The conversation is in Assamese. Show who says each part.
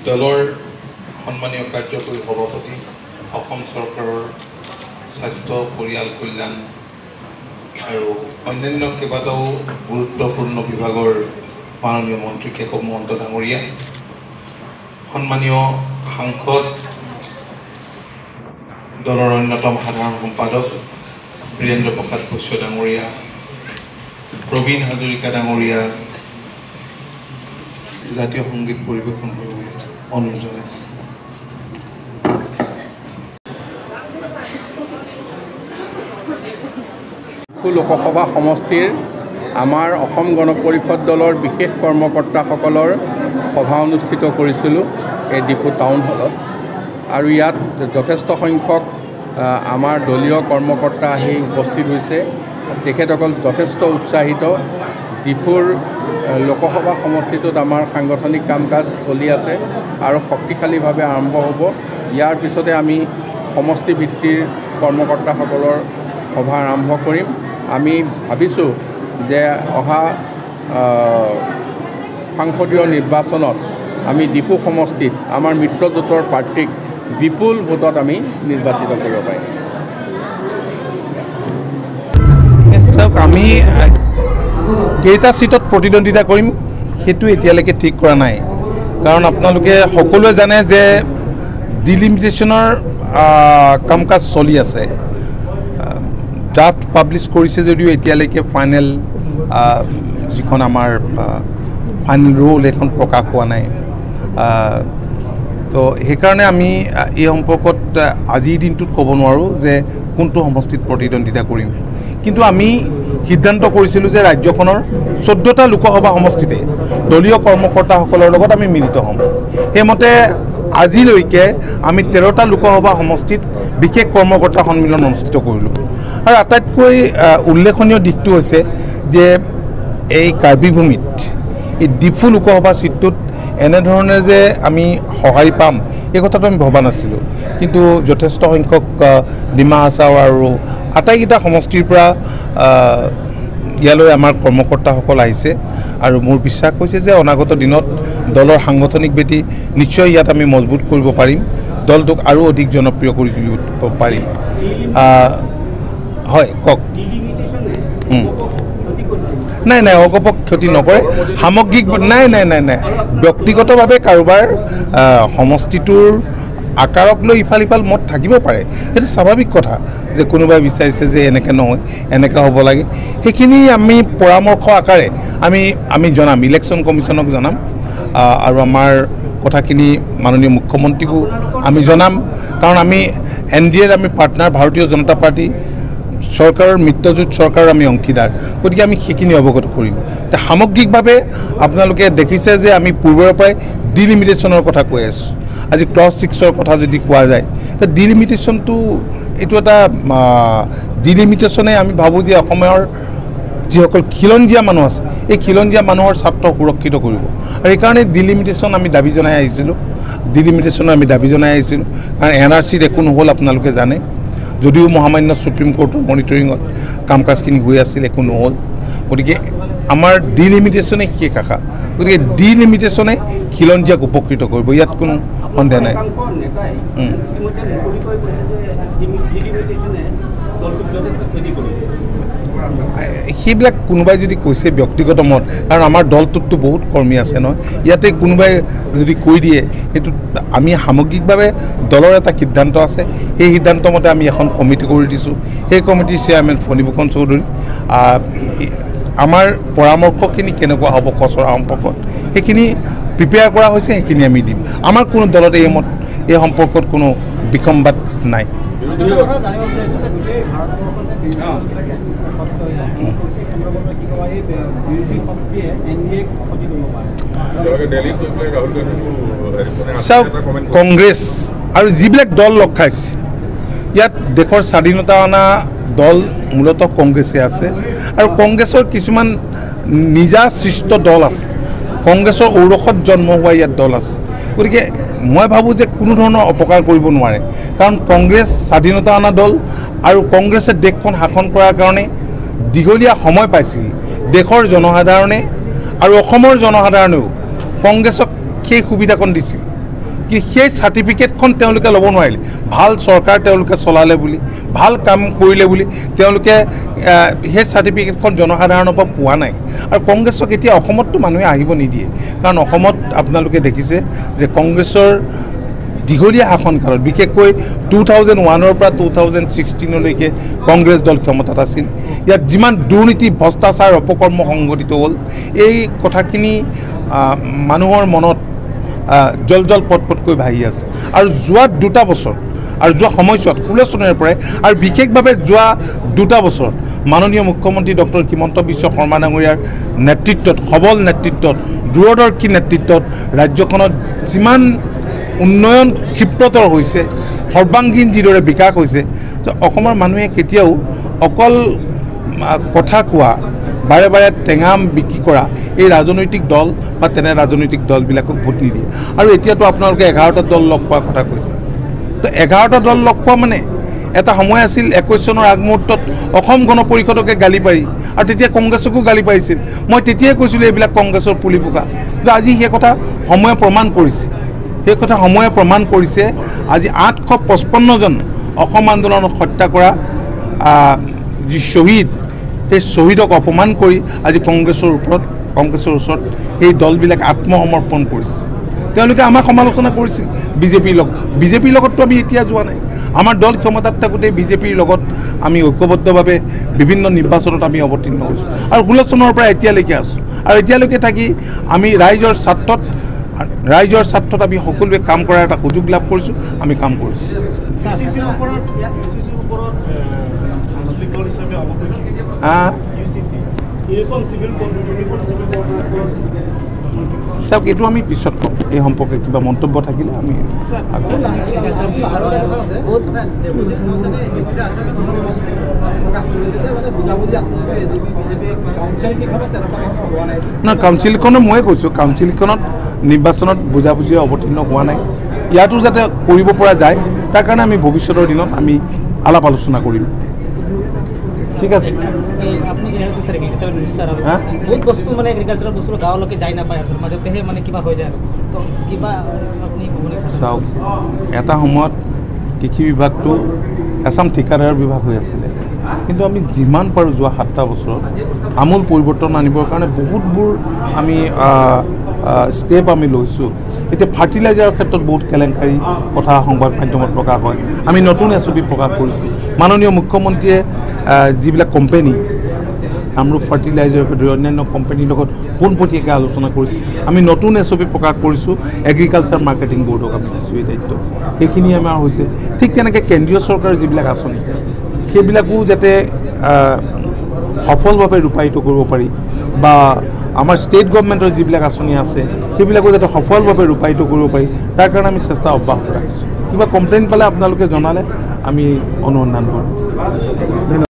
Speaker 1: দলৰ সন্মানীয় কাৰ্যকৰী সভাপতি, অসম চৰকাৰৰ স্বাস্থ্য পৰিয়াল কল্যাণ আৰু অন্যান্য কেইবাটাও গুৰুত্বপূৰ্ণ বিভাগৰ মাননীয় মন্ত্ৰী কেশৱ মহন্ত ডাঙৰীয়া, সন্মানীয় সাংসদ, দলৰ অন্যতম সাধাৰণ সম্পাদক বীৰেন্দ্ৰ প্ৰসাদ বৈশ্য ডাঙৰীয়া, প্ৰবীণ হাজৰিকা ডাঙৰীয়া, জাতীয় সংগীত পৰিৱেশন কৰিবলৈ অনুৰোধ জনাইছে।
Speaker 2: লোকসভা সমষ্টিৰ আমাৰ অসম গণ পৰিষদ দলৰ বিশেষ কৰ্মকৰ্তাসকলৰ সভা অনুষ্ঠিত কৰিছিলোঁ এই ডিফু টাউন হলত, আৰু ইয়াত যথেষ্ট সংখ্যক আমাৰ দলীয় কৰ্মকৰ্তা আহি উপস্থিত হৈছে। তেখেতসকল যথেষ্ট উৎসাহিত। ডিফুৰ লোকসভা সমষ্টিটোত আমাৰ সাংগঠনিক কাম কাজ চলি আছে আৰু শক্তিশালীভাৱে আৰম্ভ হ'ব। ইয়াৰ পিছতে আমি সমষ্টি ভিত্তিৰ কৰ্মকৰ্তাসকলৰ সভা আৰম্ভ কৰিম। আমি ভাবিছোঁ যে অহা সাংসদীয় নিৰ্বাচনত আমি ডিফু সমষ্টিত আমাৰ মিত্ৰজোঁটৰ প্ৰাৰ্থীক বিপুল ভোটত আমি নিৰ্বাচিত কৰিব পাৰিম।
Speaker 3: চাওক, আমি কেইটা চিটত প্ৰতিদ্বন্দ্বিতা কৰিম সেইটো এতিয়ালৈকে ঠিক কৰা নাই, কাৰণ আপোনালোকে সকলোৱে জানে যে ডিলিমিটেশ্যনৰ কাম কাজ চলি আছে। ড্ৰাফ্ট পাব্লিছ কৰিছে যদিও এতিয়ালৈকে ফাইনেল যিখন আমাৰ ফাইনেল ৰোল সেইখন প্ৰকাশ হোৱা নাই। তো সেইকাৰণে আমি এই সম্পৰ্কত আজিৰ দিনটোত ক'ব নোৱাৰোঁ যে কোনটো সমষ্টিত প্ৰতিদ্বন্দ্বিতা কৰিম। কিন্তু আমি সিদ্ধান্ত কৰিছিলোঁ যে ৰাজ্যখনৰ 14টা লোকসভা সমষ্টিতে দলীয় কৰ্মকৰ্তাসকলৰ লগত আমি মিলিত হ'ম। সেইমতে আজিলৈকে আমি 13টা লোকসভা সমষ্টিত বিশেষ কৰ্মকৰ্তা সন্মিলন অনুষ্ঠিত কৰিলোঁ। আৰু আটাইতকৈ উল্লেখনীয় দিশটো হৈছে যে এই কাৰ্বি ভূমিত এই ডিফু লোকসভা চিটটোত এনেধৰণে যে আমি সঁহাৰি পাম এই কথাটো আমি ভবা নাছিলোঁ। কিন্তু যথেষ্ট সংখ্যক ডিমা হাছাও আৰু আটাইকেইটা সমষ্টিৰ পৰা ইয়ালৈ আমাৰ কৰ্মকৰ্তাসকল আহিছে আৰু মোৰ বিশ্বাস হৈছে যে অনাগত দিনত দলৰ সাংগঠনিক ভেটি নিশ্চয় ইয়াত আমি মজবুত কৰিব পাৰিম, দলটোক আৰু অধিক জনপ্ৰিয় কৰি তুলিব পাৰিম। হয়, কওক। নাই নাই, অগপক ক্ষতি নকৰে। সামগ্ৰিক নাই নাই নাই নাই, ব্যক্তিগতভাৱে কাৰোবাৰ সমষ্টিটোৰ আকাৰক লৈ ইফাল সিফাল মত থাকিব পাৰে, সেইটো স্বাভাৱিক কথা যে কোনোবাই বিচাৰিছে যে এনেকৈ নহয় এনেকৈ হ'ব লাগে। সেইখিনি আমি পৰামৰ্শ আকাৰে আমি আমি জনাম, ইলেকশ্যন কমিশ্যনক জনাম আৰু আমাৰ কথাখিনি মাননীয় মুখ্যমন্ত্ৰীকো আমি জনাম। কাৰণ আমি এন ডি এৰ আমি পাৰ্টনাৰ, ভাৰতীয় জনতা পাৰ্টী চৰকাৰৰ মিত্ৰজোঁট চৰকাৰৰ আমি অংশীদাৰ, গতিকে আমি সেইখিনি অৱগত কৰিম। এতিয়া সামগ্ৰিকভাৱে আপোনালোকে দেখিছে যে আমি পূৰ্বৰে পৰাই ডিলিমিটেশ্যনৰ কথা কৈ আছোঁ। আজি ক্লজ 6ৰ কথা যদি কোৱা যায়, ডিলিমিটেশ্যনটো এইটো এটা ডিলিমিটেশ্যনে আমি ভাবোঁ যে অসমৰ যিসকল খিলঞ্জীয়া মানুহ আছে এই খিলঞ্জীয়া মানুহৰ স্বাৰ্থ সুৰক্ষিত কৰিব, আৰু সেইকাৰণে ডিলিমিটেশ্যন আমি দাবী জনাই আহিছিলোঁ। ডিলিমিটেশ্যনৰ আমি দাবী জনাই আহিছিলোঁ কাৰণ এন আৰ চিত একো নহ'ল, আপোনালোকে জানে। যদিও মহামান্য সুপ্ৰিম কোৰ্টৰ মনিটৰিঙত কাম কাজখিনি হৈ আছিল, একো নহ'ল। গতিকে আমাৰ ডিলিমিটেশ্যনে শেষ আশা, গতিকে ডিলিমিটেশ্যনে খিলঞ্জীয়াক উপকৃত কৰিব, ইয়াত কোনো সন্দেহ নাই। সেইবিলাক কোনোবাই যদি কৈছে ব্যক্তিগত মত, কাৰণ আমাৰ দলটোততো বহুত কৰ্মী আছে নহয়, ইয়াতে কোনোবাই যদি কৈ দিয়ে সেইটো আমি সামগ্ৰিকভাৱে দলৰ এটা সিদ্ধান্ত আছে, সেই সিদ্ধান্ত মতে আমি এখন কমিটি কৰি দিছোঁ। সেই কমিটিৰ চেয়াৰমেন ফণীভূষণ চৌধুৰী। আমাৰ পৰামৰ্শখিনি কেনেকুৱা হ'ব খচৰা সম্পৰ্কত সেইখিনি প্ৰিপেয়াৰ কৰা হৈছে, সেইখিনি আমি দিম। আমাৰ কোনো দলত এই মত এই সম্পৰ্কত কোনো বিসম্বাদ নাই। চাওক, কংগ্ৰেছ আৰু যিবিলাক দল লগ খাইছে ইয়াত দেশৰ স্বাধীনতা অনা দল মূলতঃ কংগ্ৰেছে আছে আৰু কংগ্ৰেছৰ কিছুমান নিজা সৃষ্ট দল আছে, কংগ্ৰেছৰ ঔৰসত জন্ম হোৱা ইয়াত দল আছে। গতিকে মই ভাবোঁ যে কোনো ধৰণৰ অপকাৰ কৰিব নোৱাৰে, কাৰণ কংগ্ৰেছ স্বাধীনতা অনা দল আৰু কংগ্ৰেছে দেশখন শাসন কৰাৰ কাৰণে দীঘলীয়া সময় পাইছিল। দেশৰ জনসাধাৰণে আৰু অসমৰ জনসাধাৰণেও কংগ্ৰেছক সেই সুবিধাকণ দিছিল কি সেই চাৰ্টিফিকেটখন তেওঁলোকে ল'ব নোৱাৰিলে। ভাল চৰকাৰ তেওঁলোকে চলালে বুলি, ভাল কাম কৰিলে বুলি তেওঁলোকে সেই চাৰ্টিফিকেটখন জনসাধাৰণৰ পৰা পোৱা নাই। আৰু কংগ্ৰেছক এতিয়া অসমততো মানুহে আহিব নিদিয়ে, কাৰণ অসমত আপোনালোকে দেখিছে যে কংগ্ৰেছৰ দীঘলীয়া শাসনকালত বিশেষকৈ 2001ৰ পৰা 2016লৈকে কংগ্ৰেছ দল ক্ষমতাত আছিল। ইয়াত যিমান দুৰ্নীতি, ভ্ৰষ্টাচাৰ, অপকৰ্ম সংঘটিত হ'ল, এই কথাখিনি মানুহৰ মনত জল জল পটপটকৈ ভাহি আছে। আৰু যোৱা দুটা বছৰ আৰু যোৱা সময়ছোৱাত 16 চনৰে পৰাই আৰু বিশেষভাৱে যোৱা দুটা বছৰত মাননীয় মুখ্যমন্ত্ৰী ডক্টৰ হিমন্ত বিশ্ব শৰ্মা ডাঙৰীয়াৰ নেতৃত্বত, সবল নেতৃত্বত, দূৰদৰ্শী নেতৃত্বত ৰাজ্যখনত যিমান উন্নয়ন ক্ষিপ্ৰতৰ হৈছে, সৰ্বাংগীন যিদৰে বিকাশ হৈছে, তো অসমৰ মানুহে কেতিয়াও অকল কথা কোৱা, বাৰে বাৰে টেঙা বিক্ৰী কৰা এই ৰাজনৈতিক দল বা তেনে ৰাজনৈতিক দলবিলাকক ভোট নিদিয়ে। আৰু এতিয়াতো আপোনালোকে 11টা দল লগ পোৱাৰ কথা কৈছে। তো 11টা দল লগ পোৱা মানে এটা সময় আছিল 21 চনৰ আগমুহূৰ্তত অসম গণ পৰিষদকে গালি পাৰি আৰু তেতিয়া কংগ্ৰেছকো গালি পাৰিছিল। মই তেতিয়াই কৈছিলোঁ এইবিলাক কংগ্ৰেছৰ পুলি পোকা। কিন্তু আজি সেই কথা সময়ে প্ৰমাণ কৰিছে, সেই কথা সময়ে প্ৰমাণ কৰিছে। আজি 855জন অসম আন্দোলনত হত্যা কৰা যি শ্বহীদ, সেই শ্বহীদক অপমান কৰি আজি কংগ্ৰেছৰ ওপৰত, কংগ্ৰেছৰ ওচৰত সেই দলবিলাক আত্মসমৰ্পণ কৰিছে। তেওঁলোকে আমাক সমালোচনা কৰিছিল বিজেপিৰ লগত। বিজেপিৰ লগততো আমি এতিয়া যোৱা নাই, আমাৰ দল ক্ষমতাত থাকোঁতে বিজেপিৰ লগত আমি ঐক্যবদ্ধভাৱে বিভিন্ন নিৰ্বাচনত আমি অৱতীৰ্ণ হৈছোঁ আৰু 16 চনৰ পৰা এতিয়ালৈকে আছোঁ। আৰু এতিয়ালৈকে থাকি আমি ৰাইজৰ স্বাৰ্থত আমি সকলোৱে কাম কৰাৰ এটা সুযোগ লাভ কৰিছোঁ, আমি কাম কৰিছোঁ। চাওক, এইটো আমি পিছত ক'ম, এই সম্পৰ্কে কিবা মন্তব্য থাকিলে আমি নহয়। কাউন্সিলখনত ময়ে কৈছোঁ, কাউন্সিলখনত নিৰ্বাচনত বুজাবুজিৰে অৱতীৰ্ণ হোৱা নাই। ইয়াতো যাতে কৰিব পৰা যায় তাৰ কাৰণে আমি ভৱিষ্যতৰ দিনত আমি আলাপ আলোচনা কৰিম। ঠিক আছে।
Speaker 4: আপুনি যেহেতু স্যাৰ এগ্ৰিকালচাৰ মিনিষ্টাৰ, আৰু বহুত বস্তু মানে এগ্ৰিকালচাৰৰ বস্তু গাঁৱলৈকে যাই নাপায়, আৰু মাজতেহে মানে কিবা হৈ যায়, আৰু তো কিবা আপুনি ক'ব?
Speaker 3: চাওক, এটা সময়ত কৃষি বিভাগটো এচাম ঠিকাদাৰ বিভাগ হৈ আছিলে, কিন্তু আমি যিমান পাৰোঁ যোৱা 7টা বছৰত আমূল পৰিৱৰ্তন আনিবৰ কাৰণে বহুতবোৰ আমি ষ্টেপ আমি লৈছোঁ। এতিয়া ফাৰ্টিলাইজাৰৰ ক্ষেত্ৰত বহুত কেলেংকাৰী কথা সংবাদ মাধ্যমত প্ৰকাশ হয়, আমি নতুন SOP প্ৰকাশ কৰিছোঁ। মাননীয় মুখ্যমন্ত্ৰীয়ে যিবিলাক কোম্পেনী, কামৰূপ ফাৰ্টিলাইজাৰকে ধৰি অন্যান্য কোম্পেনীৰ লগত পোনপটীয়াকৈ আলোচনা কৰিছে। আমি নতুন SOP প্ৰকাশ কৰিছোঁ, এগ্ৰিকালচাৰ মাৰ্কেটিং বৰ্ডক আমি দিছোঁ এই দায়িত্ব, সেইখিনি আমাৰ হৈছে। ঠিক তেনেকৈ কেন্দ্ৰীয় চৰকাৰৰ যিবিলাক আঁচনি, সেইবিলাকো যাতে সফলভাৱে ৰূপায়িত কৰিব পাৰি বা আমাৰ ষ্টেট গভমেণ্টৰ যিবিলাক আঁচনি আছে সেইবিলাকো যাতে সফলভাৱে ৰূপায়িত কৰিব পাৰি, তাৰ কাৰণে আমি চেষ্টা অব্যাহত ৰাখিছোঁ। কিবা কমপ্লেইন পালে আপোনালোকে জনালে আমি অনুসন্ধান কৰিম।